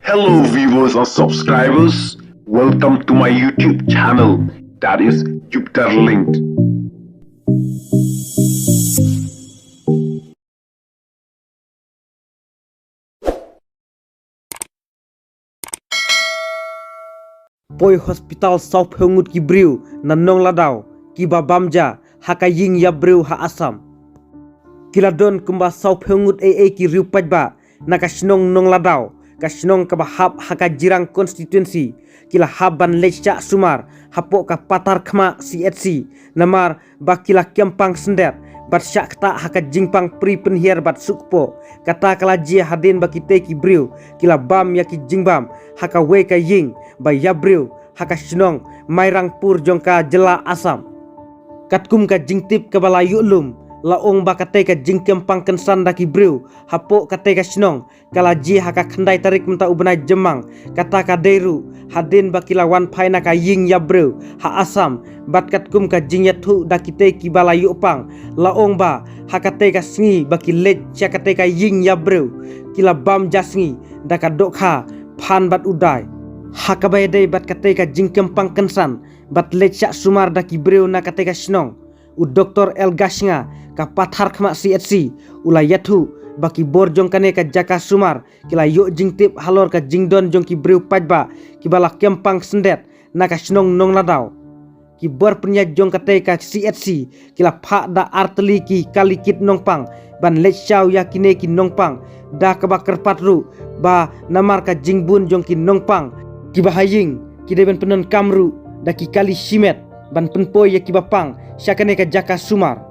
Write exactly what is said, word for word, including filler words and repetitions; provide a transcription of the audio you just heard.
Hello viewers and subscribers, welcome to my YouTube channel, that is Jupiter Linked. Poi hospital saw phew ngut ki briew na Nongladaw kiba bam ja ha ka ïing ïa briew ha Assam. Ki la don kumba saw phew ngut ei ei ki riew paidbah na ka shnong Nongladaw, ka shnong kaba hap ha ka Jirang constituency, ki la hap ban leit shah sumar hapoh ka Patharkhmah C H C namar ba ki la kem pang syndet bad shah ktah ha ka jingpang pri pynhiar bad suk poh. Kata ka la jia hadien ba kitei ki briew ki la bam ïa ki jingbam ha kawei ka ïing ba ïa briew ha ka shnong Mairangpur jong ka jylla Assam. Katkum ka jingtip kaba la ïoh lum, la ong ba katei ka jingkem pang kynsan da ki briew hapoh katei ka shnong ka la jia ha ka khyndai tarik mynta u bnai Jymmang. Kata ka dei ruh hadien ba ki la wan phai na ka ïing ïa briew ha Assam, bad katkum ka jingïathuh da kitei kiba la ïoh pang, la ong ba ha katei ka sngi ba ki leit sha katei ka ïing ïa briew, ki la bam ja sngi da ka dohkha, phan bad u dai. Ha kaba ïadei bad katei ka jingkem pang kynsan bad leit shah sumar da ki briew na katei ka shnong, u Doktor L Gashnga ka Patharkhmah C H C u la ïathuh ba ki bor jong kane ka jaka sumar ki la ïoh jingtip halor ka jingdon jong ki briew paidbah kiba la kem pang syndet na ka shnong Nongladaw. Ki bor pynïaid jong katei ka C H C ki la phah da artylli ki kali kit nongpang ban leit shaw ïa kine ki nongpang, da kaba kyrpad ruh ba namar ka jingbun jong ki nongpang kiba ha ïing, ki dei ban pyndonkam ruh da ki kali shimet ban pynpoi ïa kiba pang sha kane ka jaka sumar.